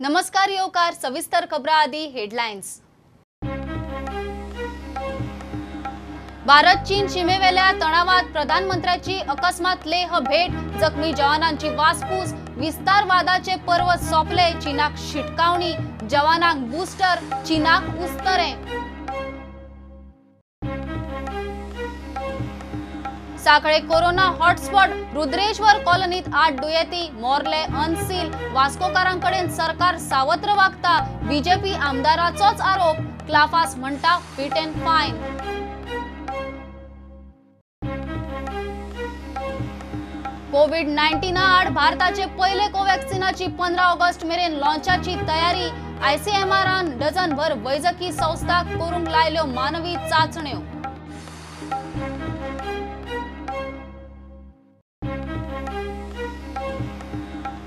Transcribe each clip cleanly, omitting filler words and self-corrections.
नमस्कार येवकार सविस्तर खबरां आदी हेडलायन्स। भारत चीन शिमेवेल्या तणावात प्रधानमंत्र्याची अकस्मात लेह भेट, जखमी जवानांची वासपूस, विस्तारवादाचे पर्व सोंपले, चीनाक शिटकावणी, जवानांक बुस्टर, चीनाक उस्तरे। साखळे कोरोना हॉटस्पॉट, रुद्रेश्वर कॉलनीत 8 दुयेंती, मोर्ले अनसील, वास्कोकारांकडेन सरकार सावत्र वागता, बीजेपी आमदाराचोच आरोप, क्लाफास म्हणटा फिट अँड फायन। कोविड-19 आड भारताचे पहिले कोव्हॅक्सिनाची 15 ऑगस्ट मेरेन लॉन्चाची तयारी, आयसीएमआरान डझनभर वैजकी संस्था करूंक लायल्यो मानवी चाचण्यो।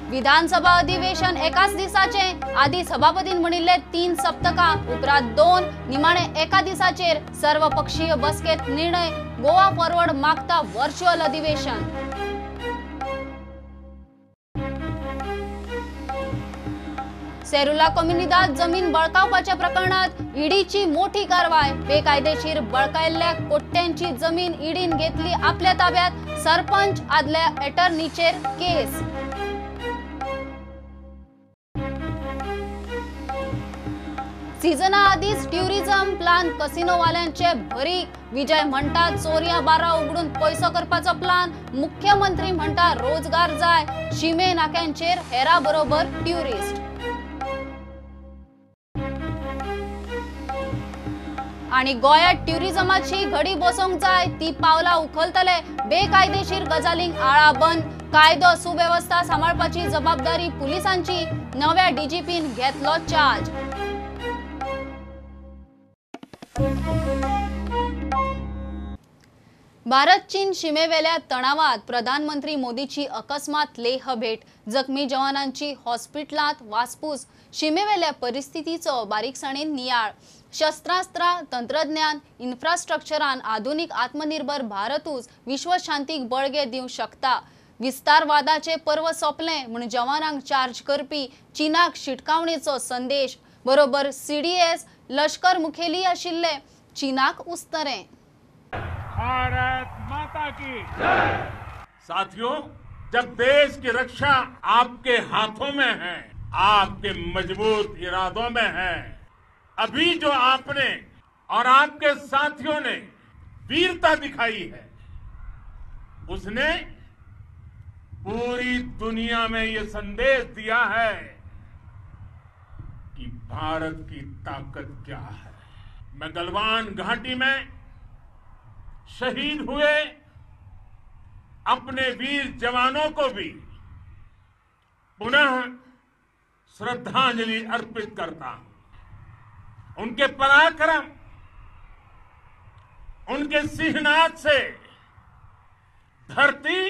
विधानसभा अधिवेशन एकाच दिसाचे, आदी सभापतीन म्हणिल्ले 3 सप्तकां, उपरांत 2, निमाणे एका दिसाचेर सर्वपक्षीय बसकेत निर्णय, गोवा फॉरवर्ड मागता व्हर्च्युअल अधिवेशन। सेरुला कोम्युनिदाद जमीन बळकावपाच्या प्रकरणात ईडीची मोठी कारवाय, बेकायदेशीर बळकायल्ल्या कोट्यांची जमीन ईडीन घेतली आपल्या ताब्यात, सरपंच आदल्या एटर्नीचेर केस। सीझना आदीच ट्युरिझम प्लान कसिनोवाल्यांचे भरीक, विजय म्हणटा चोरयां बारा उगडून पैसो करपाचो प्लान, मुख्यमंत्री म्हणटा रोजगार जाय, शिमे नाक्यांचेर हेरा बरोबर ट्युरिस्ट। आणि गोंयांत ट्युरिझमाची घडी बसोवंक जाय ती पावलां उखलतले, बेकायदेशीर गजालींक आळाबंद, कायदो सुवेवस्था सांबाळपाची जबाबदारी पुलिसांची, नव्या डीजीपीन घेतलो चार्ज। भारत चीन शिमेवेल्या तणावात प्रधानमंत्री मोदीची अकस्मात लेह भेट, जखमी जवानांची हॉस्पिटलांत वासपूस, शिमेवेल्या परिस्थितीचो बारीकसाणेन नियाळ, शस्त्रास्त्रां, तंत्रज्ञान, इन्फ्रास्ट्रक्चरान आधुनिक आत्मनिर्भर भारतूच विश्वशांतीक बळगें दिवंक शकता, विस्तारवादाचे पर्व सोंपलें म्हूण जवानांक चार्ज करपी चीनाक शिटकावणेचो संदेश, बरोबर सीडीएस लश्कर मुखेली आशिल्ले चीनाक उस्तरे। भारत माता की जय। साथियों, जब देश की रक्षा आपके हाथों में है, आपके मजबूत इरादों में है, अभी जो आपने और आपके साथियों ने वीरता दिखाई है, उसने पूरी दुनिया में ये संदेश दिया है कि भारत की ताकत क्या है। मैं गलवान घाटी में शहीद हुए अपने वीर जवानों को भी पुनः श्रद्धांजलि अर्पित करता हूं। उनके पराक्रम, उनके सिंहनाद से धरती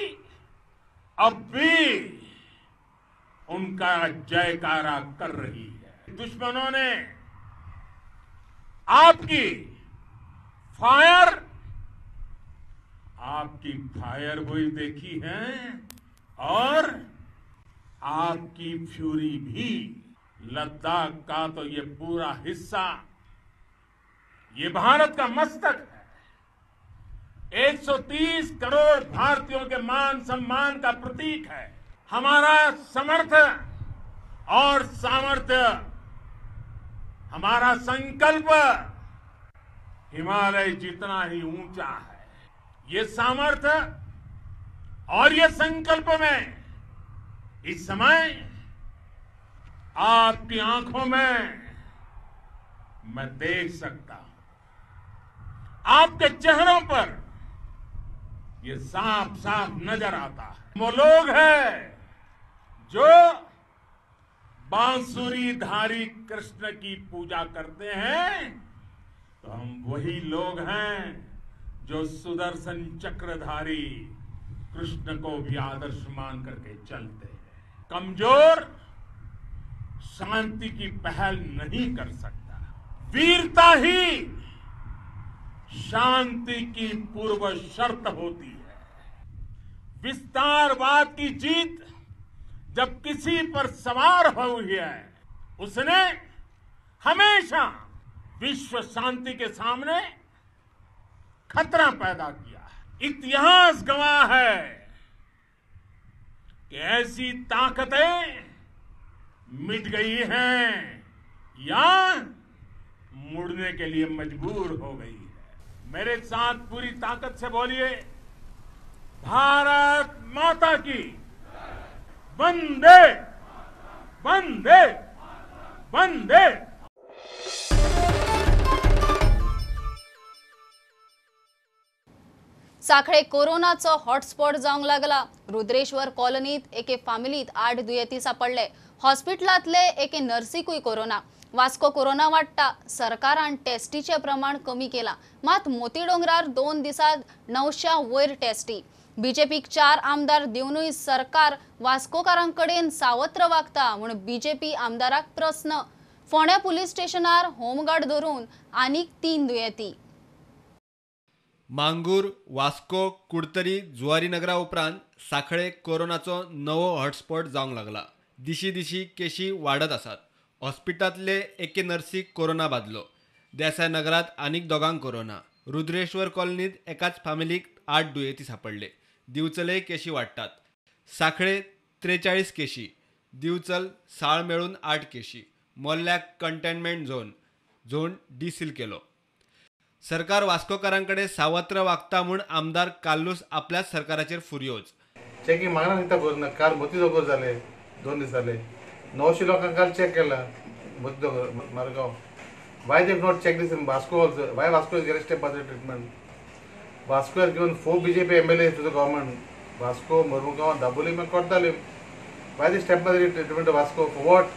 अब भी उनका जयकारा कर रही है। दुश्मनों ने आपकी फायर वही देखी है और आपकी फ्यूरी भी। लद्दाख का तो ये पूरा हिस्सा, ये भारत का मस्तक है। 130 करोड़ भारतीयों के मान सम्मान का प्रतीक है। हमारा समर्थ और सामर्थ्य, हमारा संकल्प हिमालय जितना ही ऊंचा है। ये सामर्थ्य और ये संकल्प में इस समय आपकी आंखों में मैं देख सकता हूं, आपके चेहरों पर ये साफ साफ नजर आता है। वो लोग हैं जो बांसुरीधारी कृष्ण की पूजा करते हैं, तो हम वही लोग हैं जो सुदर्शन चक्रधारी कृष्ण को भी आदर्श मान करके चलते हैं। कमजोर शांति की पहल नहीं कर सकता। वीरता ही शांति की पूर्व शर्त होती है। विस्तारवाद की जीत जब किसी पर सवार हुई है उसने हमेशा विश्व शांति के सामने खतरा पैदा किया है। इतिहास गवाह है कि ऐसी ताकतें मिट गई हैं या मुड़ने के लिए मजबूर हो गई है। मेरे साथ पूरी ताकत से बोलिए, भारत माता की वंदे वंदे वंदे। साखळे कोरोनाचो हॉटस्पॉट जावंक लागला। रुद्रेश्वर कॉलनीत एके फामिलीत 8 दुयेंती सापडले। हॉस्पिटलांतले एके नर्सिकूय कोरोना। वास्को कोरोना वाडटा। सरकारान टेस्टीचें प्रमाण कमी केलां, मात मोती डोंगरार 2 दिसांत 900 वयर टेस्टी। बीजेपीक 4 आमदार दिवनूय सरकार वास्कोकारांकडेन सावत्र वागता म्हूण बीजेपी आमदाराक प्रस्न। फोंड्या पुलीस स्टेशनार होमगार्ड धरून आनीक 3 दुयेंती। मांगूर, वास्को, कुडतरी, जुवारी नगरा उपरांत साखळे कोरोनाचो नवो हॉटस्पॉट जावंक लागला। दिशी दिशी केशी वाडत आसात। हॉस्पिटलांतले एके नर्सीक कोरोना बादलो। देसाय नगरांत आनीक 2 कोरोना। रुद्रेश्वर कॉलनीत एकाच फामिलीक 8 दुयेंती सापडले। दिवचले केशी वाडटात। साखळे 43 केशी, दिवचल साळ मेळून 8 केशी। मोर्ल्याक कंटेनमेंट झोन डिसील केलो। सरकार वास्कोकारांकडे सावत्र वागता म्हूण आमदार कार्लूस आपल्याच सरकाराचेर फुर्योज। चेकिंग मागना दिता करूं ना। काल मोती दोंगर जाले, 2 दीस जाले 900 लोकांक काल चेक केला Moti Dongor Margao. Why they not check this in Vasco also? Why Vasco is getting step by treatment? Vasco has given 4 BJP MLA to the government. Vasco, Mormugao, Dabolim and Cortalim. Why the step by treatment of Vasco? For what?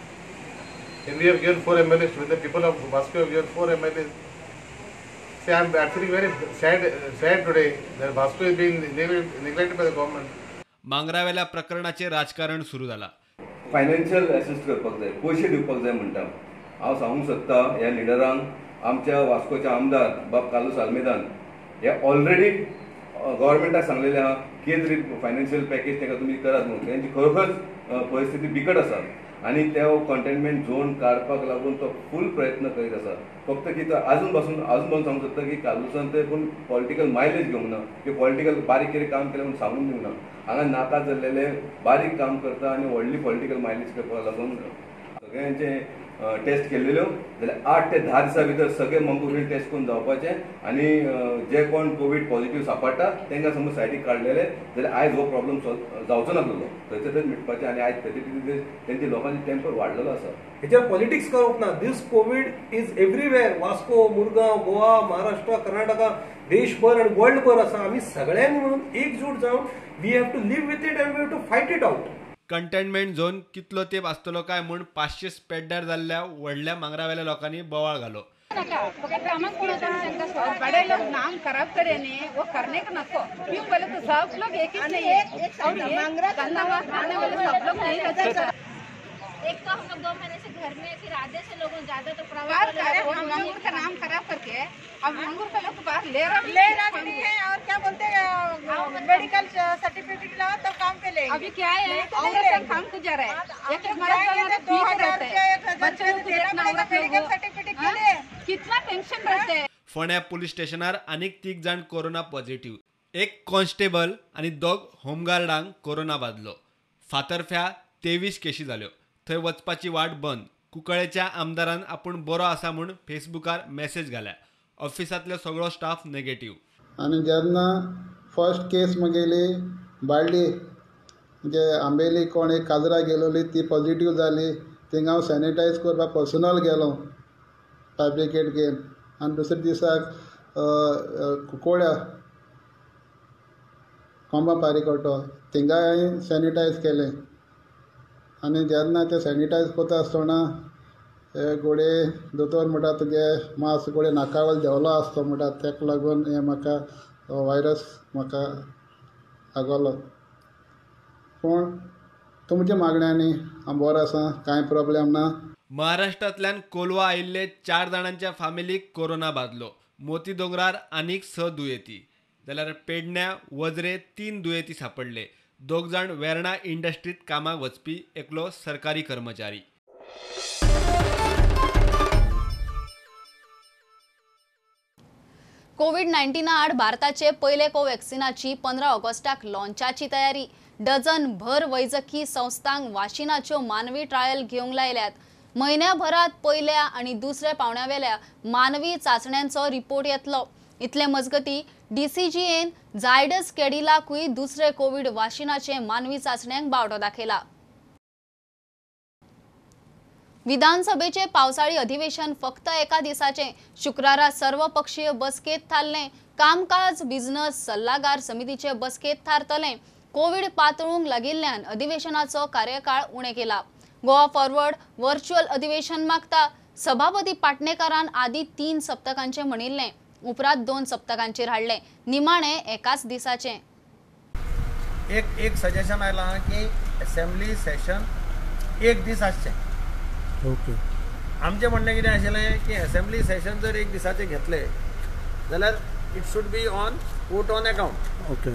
And we have given 4 MLAs to the people of Vasco have given 4 MLAs. See, I am actually very sad today that Vasco is being neglected by the government. मांगरावेल्या प्रकरणाचे राजकारण सुरू जाला। Financial assist करपाक जाय, पयशे दिवपाक जाय म्हणटा। हांव सांगूंक सोदता ह्या लिडरांक, आमच्या वास्कोचे आमदार बाब कार्लूस आल्मेदान हे ऑलरेडी गव्हर्मेंटाक सांगलेलें आहा कितें तरी फायनान्शियल पॅकेज तांकां तुमी करात म्हणून। तेंची खरोखर परिस्थिती बिकट आसा आनी ते कंटेनमेंट झोन काडपाक लागून तो फूल प्रयत्न करीत आसा। फक्त कितें आजून पासून सांगूंक सोदता की कार्लूसान ते कोण पॉलिटिकल मायलेज घेवंक ना की पॉलिटिकल बारीक कितें काम केलें म्हणून सांगून दिवंक ना। हांगा नाका जाल्लेले बारीक काम करता आनी व्हडली पॉलिटिकल मायलेज करपाक लागून सगळ्यांचे टेस्ट केल्ल्यो जाल्यार 8 ते 10 दिसां भितर सगळे मंगूर टेस्ट करून जावपाचे आनी जे कोण कोवीड पॉझिटिव्ह सापडटा तांकां समज सायडीक काडलेले जाल्यार आयज हो प्रॉब्लम सॉल्व जावचो नासलो, थंयचे थंयच मिटपाचें। आनी आयज थंय तेंचे लोकांचे टेम्पर वाडलेलो आसा। हेचेर पॉलिटिक्स करप ना। This COVID is everywhere. Vasco, Murgaon, Goa, Maharashtra, Karnataka, देशभर आनी वर्ल्डभर आसा। आमी सगळ्यांनी म्हणून एकजूट जावन we have to live with it and we have to fight it out. Containment zone कितलो तेप आसतलो काय म्हूण 500 पेड्ड्यार जाल्ल्या व्हडल्या मांगरावेल्या लोकांनी बोवाळ घालो। बड़े लोग नाम खराब करे नहीं, वो करने का नको। क्यों बोले तो सब लोग एक ही नहीं है और खाने वाले सब लोग नहीं रहते। एक तो हम लोग 2 महीने से घर में, फिर आधे से लोगों ज्यादा तो मंगूर का नाम खराब करके अब मंगूर का लोग बाहर ले रहा भी नहीं है। और क्या बोलते हैं, मेडिकल सर्टिफिकेट लाओ तब काम पे लेंगे। अभी क्या है, औरत काम को जा रहा है, एक बच्चों को देखना मेडिकल सर्टिफिकेट के लिए कितना टेंशन रहते है। फोंड्या पुलीस स्टेशनार आनीक 3 जाण कोरोना पॉझिटिव्ह, 1 कॉन्स्टेबल आनी 2 होमगार्डांक कोरोना बादलो। फातर्फ्या 23 केशी जाल्यो। थंय वचपाची वाट बंद। कुंकळेच्या आमदारान आपूण बरो आसा म्हूण फेसबुकार मॅसेज घाल्या। ऑफिसांतलो सगळो स्टाफ नेगेटिव्ह। आनी जेन्ना फर्स्ट केस म्हगेली बाळ्ळी म्हणजे आंबेली कोण एक काजरा गेलोली ती पॉझिटिव्ह जाली, थिंगा हांव सॅनिटायज करपाक पर्सनल गेलो फायर ब्रिगेड घेवन। आनी दुसऱ्या दिसाक कुंकळ्या कोंबा पारीकटो थिंगा हांवें सॅनिटायज केलें। आनी जेन्ना ते सॅनिटायज करता आसतना गोडे दोतोर म्हणटा तुगे मास्क गोडे नाका वयलो देंवलो आसतो म्हणटा, ताका लागून हें म्हाका व्हायरस म्हाका लागलो। पूण तुमच्या मागण्यांनी हांव बरो आसा, कांय प्रॉब्लेम ना। महाराष्ट्रांतल्यान कोलवा आयिल्ले 4 जाणांच्या फामिलीक कोरोना बादलो। मोती दोंगरार आनीक 6 दुयेंती, जाल्यार पेडण्या वजरे 3 दुयेंती सापडले। 2 जाण वेर्णा इंडस्ट्रीत कामाक वचपी, एकलो सरकारी कर्मचारी। कोविड-19 आड भारताचे पयले कोवॅक्सिनाची 15 ऑगस्टाक लॉन्चाची तयारी. डझन भर वैजकी संस्थांक वाशिनाच्यो मानवी ट्रायल घेवंक लायल्यात. म्हयन्याभरात पयल्या आनी दुसऱ्या पावंड्यावेल्या मानवी चाचण्यांचो रिपोर्ट येतलो. इतले मजगती डीसीजीएन झायडस कॅडिलाकूय दुसरे कोविड वाशिनाचे मानवी चाचण्यांक बावटो दाखयला. विधानसभेचे पावसाळी अधिवेशन फक्त एका दिसाचे. शुक्रारा सर्वपक्षीय बसकेत थारलें. कामकाज बिझनेस सल्लागार समितीचे बसकेत थारतलें. कोविड पातळूंक लागिल्ल्यान अधिवेशनाचो कार्यकाळ उणे केला. गोवा फॉरवर्ड व्हर्च्युअल अधिवेशन मागता. सभापती पाटणेकारान आदी 3 सप्तकांचे म्हणिल्लें, उपरांत 2 सप्तकांचेर हाडलें. निमाणे एकाच दिसाचे. एक एक सजेशन आयलां की असेंब्ली सेशन एक दीस आसचें. ओके, आमचें म्हणणें कितें आशिल्लें की असेंब्ली सेशन जर एक दिसाचें घेतलें जाल्यार it should be on vote on account. Okay,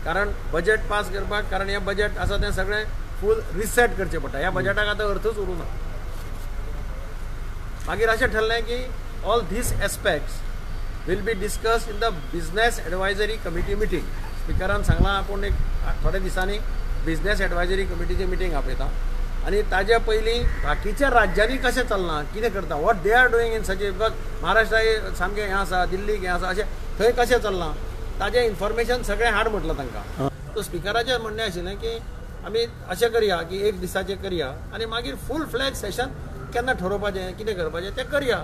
कारण बजेट पास करपाक, कारण हें बजेट आसा तें सगळें फूल रिसेट करचें पडटा. ह्या बजेटाक आतां अर्थूच उरूंक ना. मागीर अशें ठरलें की all these aspects will be discussed in the business advisory committee meeting. स्पिकरान सांगलां आपूण एक थोड्या दिसांनी बिझनेस एडवायजरी कमिटीची मिटींग आपयता आनी ताजे पयलीं बाकीच्या राज्यांनी कशें चल्लां, कितें करता, what they are doing in such, because Maharashtra सामकें हें आसा, दिल्लीक हें आसा, अशें थंय कशें चल्लां ताजें इन्फॉर्मेशन सगळें हाड म्हटलां तांकां. सो स्पिकराचें म्हणणें आशिल्लें की आमी अशें करया की एक दिसाचें करया आनी मागीर फूल फ्लॅज सेशन केन्ना ठरोवपाचें, कितें करपाचें तें करया.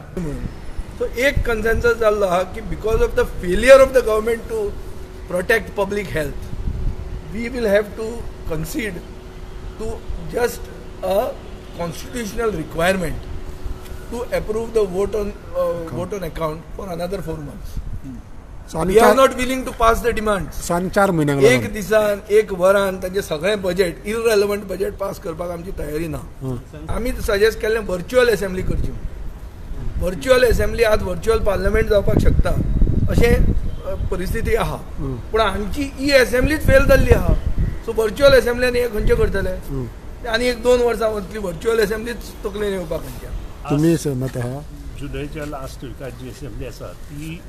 सो एक कन्सेन्सस जाल्लो आहा की because of the failure of the government to protect public health, we will have to concede to just a constitutional requirement to approve the vote on account for another 4 months. So we are not willing to pass the demands. 4 म्हयन्यांक एक दिसान एक वरान तांचे सगळें budget इररेलेवंट budget pass करपाक आमची तयारी ना. आमी सजेस्ट केल्लें व्हर्च्युअल असेंब्ली करची. व्हर्च्युअल असेंब्ली आज व्हर्च्युअल पार्लमेंट जावपाक शकता अशें परिस्थिती आहा, पूण हांची ही असेंब्लीच फेल जाल्ली आहा. सो व्हर्च्युअल असेंब्ली आनी हे खंयचे करतले आनी एक 2 वर्सां वतली व्हर्च्युअल असेंब्लीच तकलेन येवपाक खंयच्या. तुमी सहमत आहा जुलयच्या लास्ट विकात जी असेंब्ली आसा ती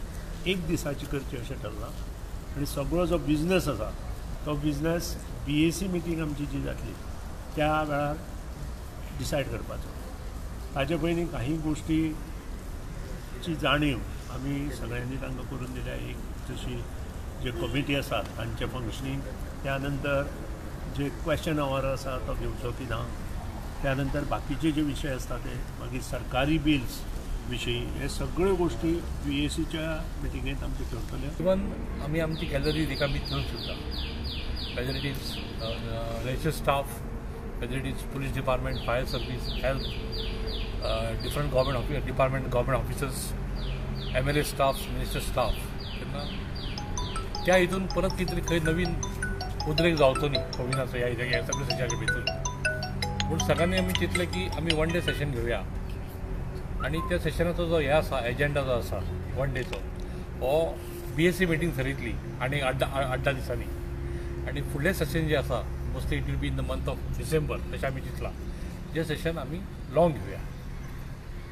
एक दिसाची करची अशें ठरलां आनी सगळो जो बिजनेस आसा तो बिजनेस BAC meeting आमची जी जातली त्या वेळार डिसायड करपाचो. ताजे पयलीं काही गोश्टीची जाणीव आमी सगळ्यांनी तांकां करून दिल्या. एक जशी जे कमिटी आसा तांचें फंक्शनींग, त्या नंतर जे क्वेश्चन our आसा तो घेवचो की ना, त्या नंतर बाकीचे जे विशय आसता ते, मागीर सरकारी बिल्स विशयी, हे सगळ्यो गोश्टी BACच्या मिटिंगेंत आमचे ठरतले. इवन आमी आमची गॅलरी रिकामी थंय सुद्दां whether it is railway staff, whether it is police department, fire service, health, different government department, government officers, MLA staff, minister staff, तेन्ना त्या हितून परत कितें तरी खंय नवीन उद्रेक जावचो न्ही कोविडाचो ह्या ह्या सगळ्या सेशनाच्या भितर. पूण सगळ्यांनी आमी चिंतलें की आमी वन डे सेशन घेवया आनी त्या सेशनाचो जो हे आसा एजेंडा जो आसा वन डेचो हो BAC meeting थरयतली आनी 8-10 दिसांनी आनी फुडलें सेशन जें आसा mostly it will be in the month of December अशें आमी चिंतलां. जें सेशन आमी लॉंग घेवया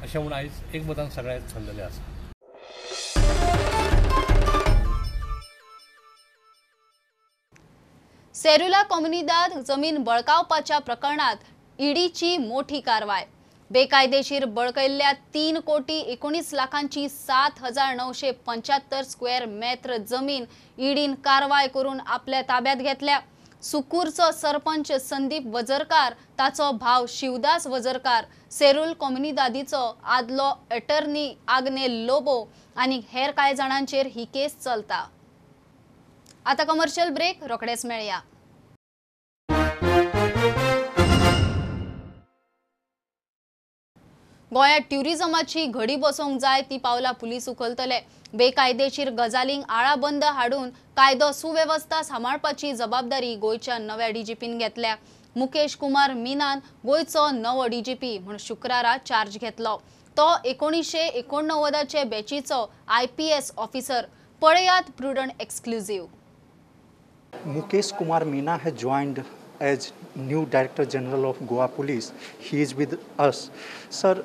अशें म्हूण आयज एकमतान सगळ्यांक थरलेलें आसा. सेरुला कोमुनिदाद जमीन बळकावपाच्या प्रकरणात ईडीची मोठी कारवाय. बेकायदेशीर बळकयल्ल्या 3,19,00,000 7,975 स्क्वेअर मेत्र जमीन ईडीन कारवाय करून आपल्या ताब्यात घेतल्या. सुकूरचो सरपंच संदीप वजरकार, ताचो भाव शिवदास वजरकार, सेरुल कोमुनिदादीचो आदलो एटर्नी आग्ने लोबो आनी हेर कांय जाणांचेर ही केस चलता. आता कमर्शियल ब्रेक, रोखडेच मेळया. गोंयांत ट्युरिजमाची घडी बसोवंक जाय ती पावलां पुलीस उखलतले. बेकायदेशीर गजालींक आळाबंद हाडून कायदो सुवेवस्था सांबाळपाची जबाबदारी गोंयच्या नव्या डीजीपीन घेतल्या. मुकेश कुमार मीनान गोंयचो नवो डीजीपी म्हूण शुक्रारा चार्ज घेतलो. तो 1989चे बॅचीचो IPS officer. पळयात Prudent exclusive. Mukesh Kumar Meena has joined as new Director General of Goa Police. He is with us. Sir,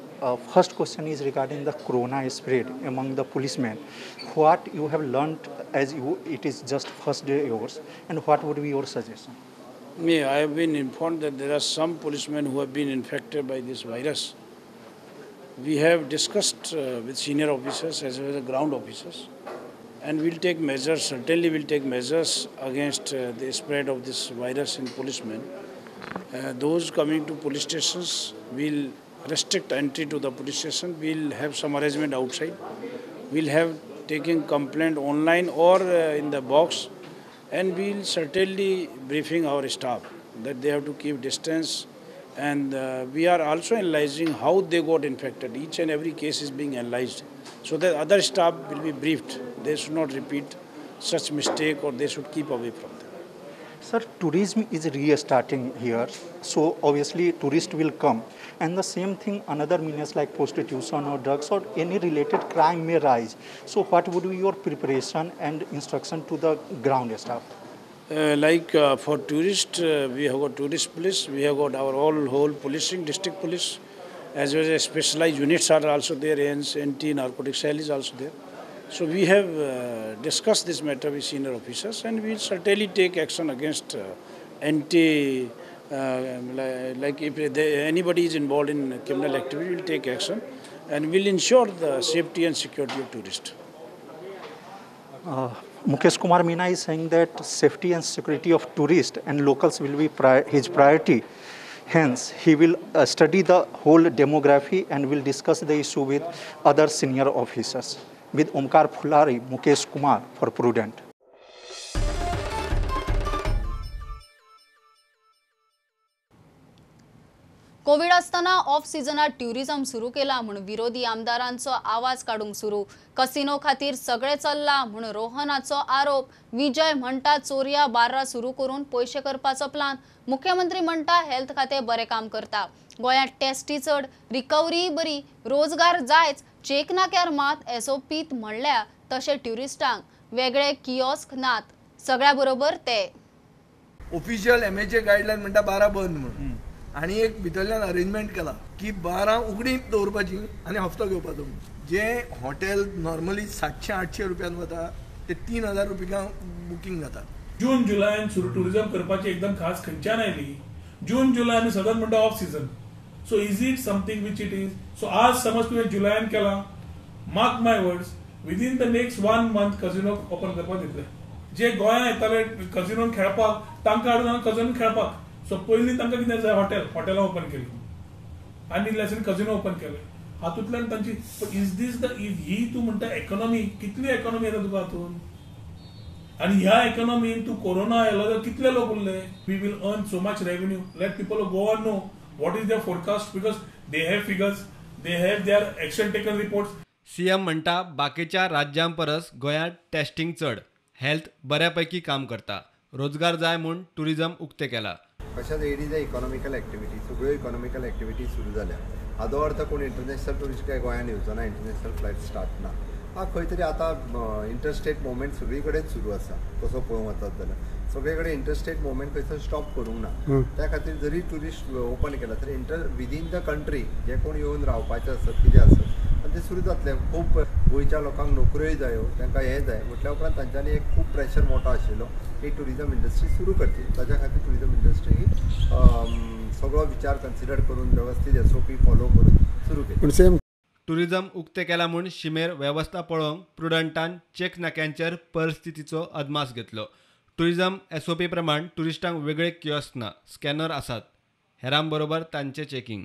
first question is regarding the corona spread among the policemen. What you have learned as you, it is just first day yours, and what would be your suggestion? Me, I have been informed that there are some policemen who have been infected by this virus. We have discussed with senior officers as well as the ground officers, and we'll take measures, certainly we'll take measures against the spread of this virus in policemen. Those coming to police stations, we'll restrict entry to the police station. We'll have some arrangement outside. We'll have taking complaint online or in the box, and we'll certainly briefing our staff that they have to keep distance, and we are also analyzing how they got infected. Each and every case is being analyzed so that other staff will be briefed. They should not repeat such mistake, or they should keep away from them. Sir, tourism is restarting here, so obviously tourists will come. And the same thing, another menace like prostitution or drugs or any related crime may rise. So what would be your preparation and instruction to the ground staff? For tourists, we have got tourist police, we have got our whole policing, district police, as well as specialized units are also there, anti narcotic cell is also there. So we have discussed this matter with senior officers, and we will certainly take action against like if anybody is involved in criminal activity, we will take action and we will ensure the safety and security of tourists. Mukesh Kumar Meena is saying that safety and security of tourists and locals will be his priority. Hence, he will study the whole demography and will discuss the issue with other senior officers. With Omkar Phulari, Mukesh Kumar for Prudent. Covid असताना of सीजनात tourism सुरू केला म्हूण विरोधी आमदारांचो आवाज काडूंक सुरू. Casino खातीर सगळे चल्ला म्हूण रोहनाचो आरोप. विजय म्हणटा चोरया बार्रा सुरू करून पयशे करपाचो प्लान. मुख्यमंत्री म्हणटा हेल्थ खातें बरें काम करता. गोंयांत टेस्टी चड, रिकवरी बरी, रोजगार जायच. चेक नाक्यार मात एसओपीत म्हणल्या तशें ट्युरिस्टांक वेगळे कियोस्क नात. सगळ्या बरोबर ते ऑफिशियल एमएचए गायडलायन म्हणटा 12 बंद म्हणून, आनी एक भितरल्यान अरेंजमेंट केला की 12 उगडी दवरपाची आनी हप्तो घेवपाचो. जे हॉटेल नॉर्मली 700-800 रुपयान वता ते 3000 रुपया बुकींग जाता. जून जुलयान सुरू टुरिझम करपाची एकदम खास खंयच्यान आयली. जून जुलय आमी सदांच म्हणटा off season. So is it something which it is? So आज समज तुवें जुलयान केला, mark my words, within the next 1 month casino open करपाक दितले. जे गोंयांत येताले कसिनोन खेळपाक तांकां हाडून कसिनोन खेळपाक. सो पयलीं तांकां कितें जाय, हॉटेलां ओपन केली आनी इल्लें कसिनो ओपन केले. हातूंतल्यान तांची is these the ही तूं म्हणटा इकॉनॉमी, कितली इकॉनॉमी येता तुका हातूंत? आनी ह्या इकॉनॉमीन तूं कोरोना आयलो जाल्यार कितले लोक उरले? We will earn so much revenue. Let people of Goa know what is their forecast, because they have figures, they have their action taken reports. CM म्हणटा बाकीच्या राज्यां परस गोंयांत टेस्टिंग चड, हेल्थ बऱ्यापैकी काम करता, रोजगार जाय म्हूण टुरिझम उक्तें केला. तशेंच it is a economical activity, सगळ्यो इकॉनॉमिकल एक्टिविटी सुरू जाल्या. हाजो अर्थ कोण इंटरनॅशनल ट्युरिस्ट काय गोंयांत येवचो ना, इंटरनॅशनल फ्लायट स्टार्ट ना. खंय तरी आतां इंटरस्टेट मुवमेंट सगळी कडेन सुरू आसा. तसो पळोवंक वचत जाल्यार सगळे कडेन इंटरस्टेट मुवमेंट खंयसर स्टॉप करूंक ना. त्या खातीर जरी ट्युरिस्ट ओपन केला तरी विदीन the country जे कोण येवन रावपाचे आसत कितें आसत आनी ते सुरू जातले. खूब गोंयच्या लोकांक नोकऱ्योय जायो, तांकां हें जाय म्हटल्या उपरांत तांच्यांनी एक खूब प्रेशर मोठो आशिल्लो की ट्युरिजम इंडस्ट्री सुरू करची. ताच्या खातीर ट्युरिजम इंडस्ट्री ही सगळो विचार कन्सिडर करून वेवस्थीत एसओपी फॉलो करून सुरू केली. टुरिझम उक्तें केला म्हूण शिमेर वेवस्था पळोवंक प्रुडंटान चेक नाक्यांचेर परिस्थितीचो अदमास घेतलो. टुरिझम एसओपी प्रमाण ट्युरिस्टांक वेगळे कियोस्क ना, स्कॅनर आसात. हेरां बरोबर तांचें चेकिंग.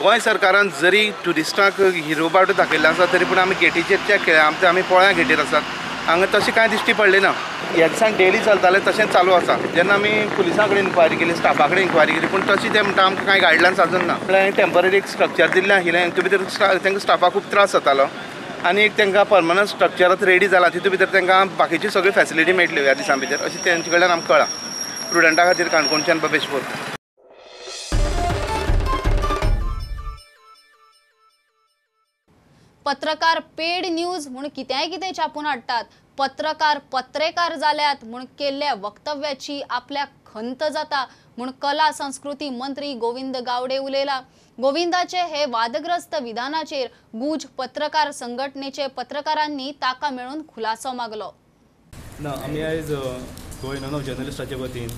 गोंय सरकारान जरी ट्युरिस्टांक हिरो बाटो दाखयल्लो आसा तरी पूण आमी गेटीचेर चॅक केलें, आमचे आमी पोळ्या गेटीर आसात, हांगा तशें कांय दिश्टी पडलें ना. ह्या दिसान डेली चलतालें तशेंच चालू आसा. जेन्ना आमी पुलिसां कडेन इन्क्वायरी केली, स्टाफा कडेन इन्क्वायरी केली, पूण तशी ते म्हणटा आमकां कांय गायडलायन्स आजून ना. म्हळ्यार टेंपररी एक स्ट्रक्चर दिल्लें आशिल्लें, हितून भितर तांकां स्टाफाक खूब त्रास जातालो आनी एक तांकां परमनंट स्ट्रक्चर आतां रेडी जालां, तितून भितर तांकां बाकीची सगळी फॅसिलिटी मेळटली ह्या दिसां भितर अशें तेंचे कडल्यान आमकां कळ्ळां. प्रुडंटा खातीर काणकोणच्यान बबेश बोरकर. पत्रकार पेड न्यूज म्हूण कित्याय कितें छापून हाडटात. पत्रकार पत्रेकार जाल्यात म्हूण केल्ल्या वक्तव्याची आपल्याक खंत जाता म्हूण कला संस्कृती मंत्री गोविंद गावडे उलयला। गोविंदाचे हे वादग्रस्त विधानाचेर गुज पत्रकार संघटनेचे पत्रकारांनी ताका मेळून खुलासो मागलो। ना, आमी आयज गोवा युनियन ऑफ जर्नलिस्टाचे वतीन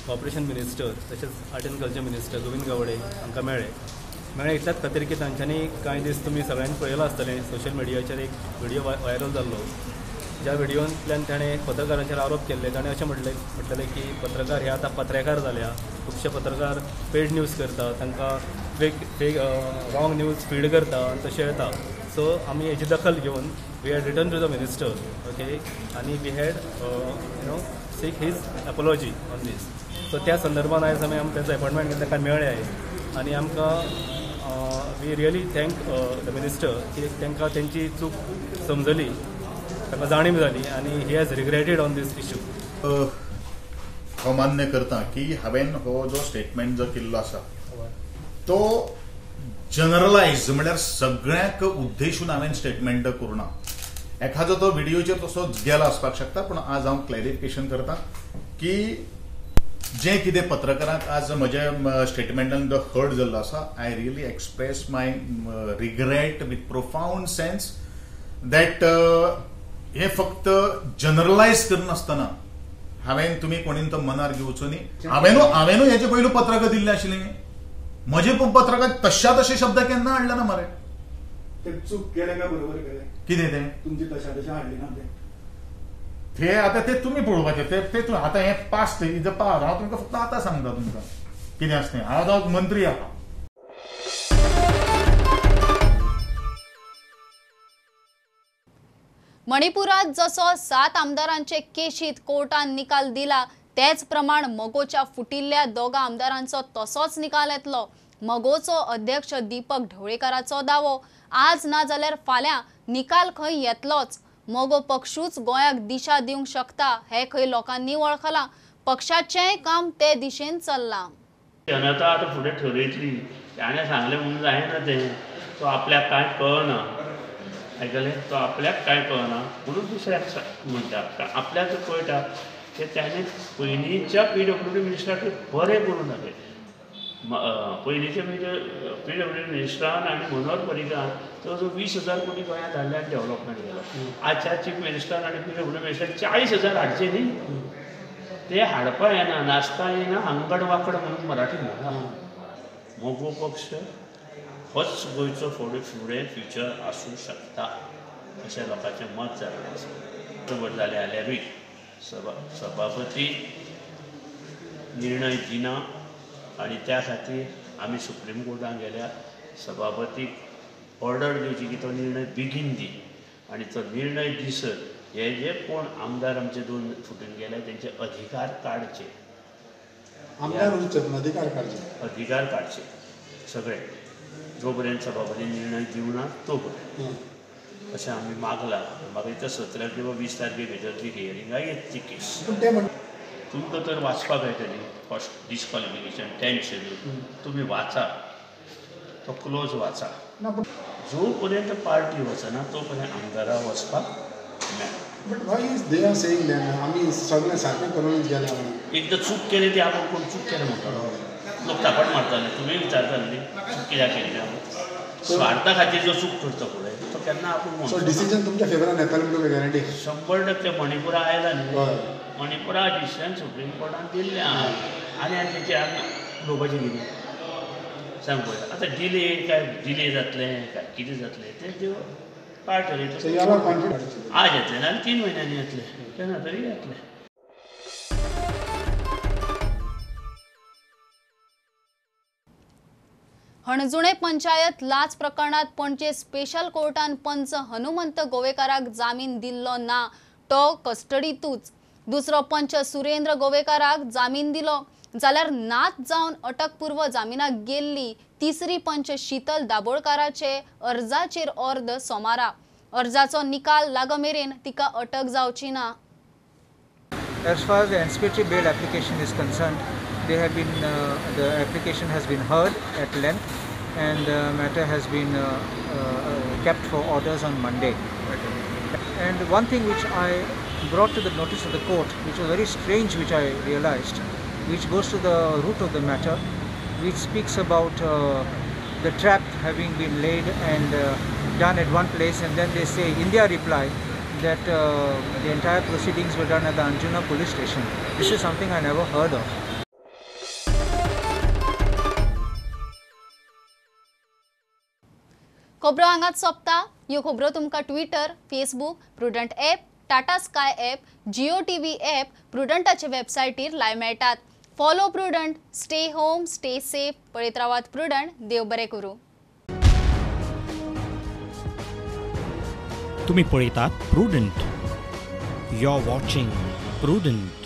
कॉर्पोरेशन मिनिस्टर तशेंच art and culture minister Govind Gawade हांकां मेळ्ळे इतल्याच खातीर की तांच्यांनी कांय दीस तुमी सगळ्यांनी पळयलां आसतलें सोशल मिडियाचेर एक व्हिडियो व्हायरल जाल्लो, ज्या व्हिडियोंतल्यान ताणें पत्रकारांचेर आरोप केल्ले। ताणें अशें म्हटलेलें की पत्रकार हे आतां पत्रकार जाल्या, खुबशे पत्रकार पेड न्यूज करता, तांकां फेक रॉंग न्यूज फीड करता आनी तशें येता। सो आमी हेची दखल घेवन we had written to the minister, okay, आनी we had you know seek his apology on this. So त्या संदर्भात आयज आमी तांचो अपॉयंटमेंट घेवन तांकां मेळ्ळे आयज आनी आमकां we really thank the minister की तांकां तेंची चूक समजली, तांकां जाणीव जाली आनी he has regretted on this issue. हांव मान्य करता की हांवें हो जो स्टेटमेंट जो केल्लो आसा तो जनरलायज म्हणल्यार सगळ्यांक उद्देशून हांवें स्टेटमेंट करूं ना। एखादो तो व्हिडियोचेर तसो गेला आसपाक शकता, पूण आज हांव क्लॅरिफिकेशन करता की जें कितें पत्रकारांक आज म्हज्या स्टेटमेंटान जो हर्ट जाल्लो आसा, I really express my regret with profound sense that हें फक्त जनरलायज करनासतना हांवें तुमी कोणीन तो मनार घेवचो न्ही। हांवेनूय हेजे पयलू पत्रकां दिल्लें आशिल्लें, म्हजे पत्रकात तश्या तशे शब्द केन्ना हाडले ना मरे। ते चूक केलें काय बरोबर केलें कितें तें तुमचे तशा तशें हाडलें ना तें ते आतां ते तुमी पळोवपाचें ते आतां हें पास्ट is a past. हांव तुमकां फक्त आतां सांगता तुमकां कितें आसा तें। हांव आतां मंत्री आसा। मणिपुरात जसो 7 आमदारांचे केशीत कोर्टान निकाल दिला तेच प्रमाण मगोच्या फुटिल्ल्या दोगा आमदारांचो तसोच निकाल येतलो। मगोचो अध्यक्ष दीपक ढवळीकाराचो दावो, आज ना जाल्यार फाल्यां निकाल खंय येतलोच। मगो पक्षूच गोंयाक दिशा दिवंक शकता हे खंय लोकांनी वळखलां, पक्षाचेंय काम ते दिशेन चल्लां। जनता आतां फुडें ठरयतली, ताणें सांगलें म्हणून जायना तें, तो आपल्याक कांय कळना, आयकलें, तो आपल्याक कांय कळना म्हणून दुसऱ्याक म्हणटा। आपल्याक कळटा की ताणें पयलींच्या पीडब्ल्यूडी मिनिस्टराक बरें करूं दाखयलें। पयलींच्या पीडब्ल्यूडी मिनिस्टरान आनी मनोहर पर्रीकारान जवळ 20,000 कोटी गोंयांत हाडले आनी डेव्हलपमेंट केलो। आजच्या चीफ मिनिस्टरान आनी पीडब्ल्यूडी मिनिस्टरान 40,000 हाडचे न्ही, ते हाडपा येना, नाचता येना, आंगड वांकड म्हणून मराठी म्हणा। मगो पक्ष होच गोंयचो फुडें फ्युचर आसूं शकता अशें लोकांचें मत जाल्लें आसा। बरोबर जालें जाल्यारूय सभापती निर्णय दिना आनी त्या खातीर आमी सुप्रीम कोर्टान गेल्या सभापतीक ऑर्डर दिवची की तो निर्णय बेगीन दी आनी तो निर्णय दिसर हे जे कोण आमदार आमचे 2 फुटून गेले तेंचे अधिकार काडचे, आमदार अधिकार काडचे, अधिकार काडचे सगळे, जो पर्यंत सभापती निर्णय दिवना तो पर्यंत अशें आमी मागलां। म्हाका दिसता 17 किंवा 20 तारखे भितर ती हियरिंगाक येत ती केस। तुमकां तर वाचपाक मेळटली फर्स्ट डिस्क्वॉलिफिकेशन 10 शेड्यूल, तुमी वाचा, तो क्लोज वाचा। जो पर्यंत पार्टी वचना तो पर्यंत आमदारां वचपाक मेळना। But why is they are saying that आमी सगळें सारकें करूनच गेले म्हणून? एकदां चूक केली ती आपूण कोण चूक केली म्हणटलो, लोक थापट मारताले, तुमी विचारताले न्ही चूक कित्याक केली काय म्हणून। स्वार्था खातीर जो चूक करता पळय तो केन्ना आपूण म्हणचो ना। डिसिजन तुमच्या फेवरान येतलें म्हणून गॅरंटी? 100% मणिपुरा आयला न्ही, मणिपुरा डिसिजन सुप्रीम कोर्टान दिल्लें आहा आनी आनी तेचेर आमी उलोवपाचें कितें सांग पळय। आतां डिले काय डिले जातलें काय कितें जातलें तें त्यो पार्ट ठरयतले। आज येतलें नाल्यार 3 म्हयन्यांनी येतलें, केन्ना तरी येतलें। हणजुणे पंचायत लाच प्रकरणात पणजे स्पेशल कोर्टान पंच हनुमंत गोवेकाराक जामीन दिल्लो ना, तो कस्टडीतूच। दुसरो पंच सुरेंद्र गोवेकाराक जामीन दिलो जाल्यार नाच जावन अटकपूर्व जामिनाक गेल्ली तिसरी पंच शीतल दाबोळकाराचे अर्जाचेर अर्द सोमारा। अर्जाचो निकाल लागमेरेन तिका अटक जावची ना। As far as the anticipatory bail application is concerned, they have been the application has been heard at length and the matter has been kept for orders on Monday. And one thing which I brought to the notice of the court, which was very strange, which I realized, which goes to the root of the matter, which speaks about the trap having been laid and done at one place, and then they say in their reply that the entire proceedings were done at the Anjuna police station. This is something I never heard of. खबरो हांगाच सोंपता. ह्यो खबरो तुमकां Twitter, Facebook, Prudent app, Tata Sky app, Jio TV app, प्रुडंटाचे वेबसायटीर live मेळटात. Follow Prudent, stay home, stay safe. पळयत रावात prudent. देव बरें करूं. तुम्ही पळयतात Prudent. You are watching Prudent.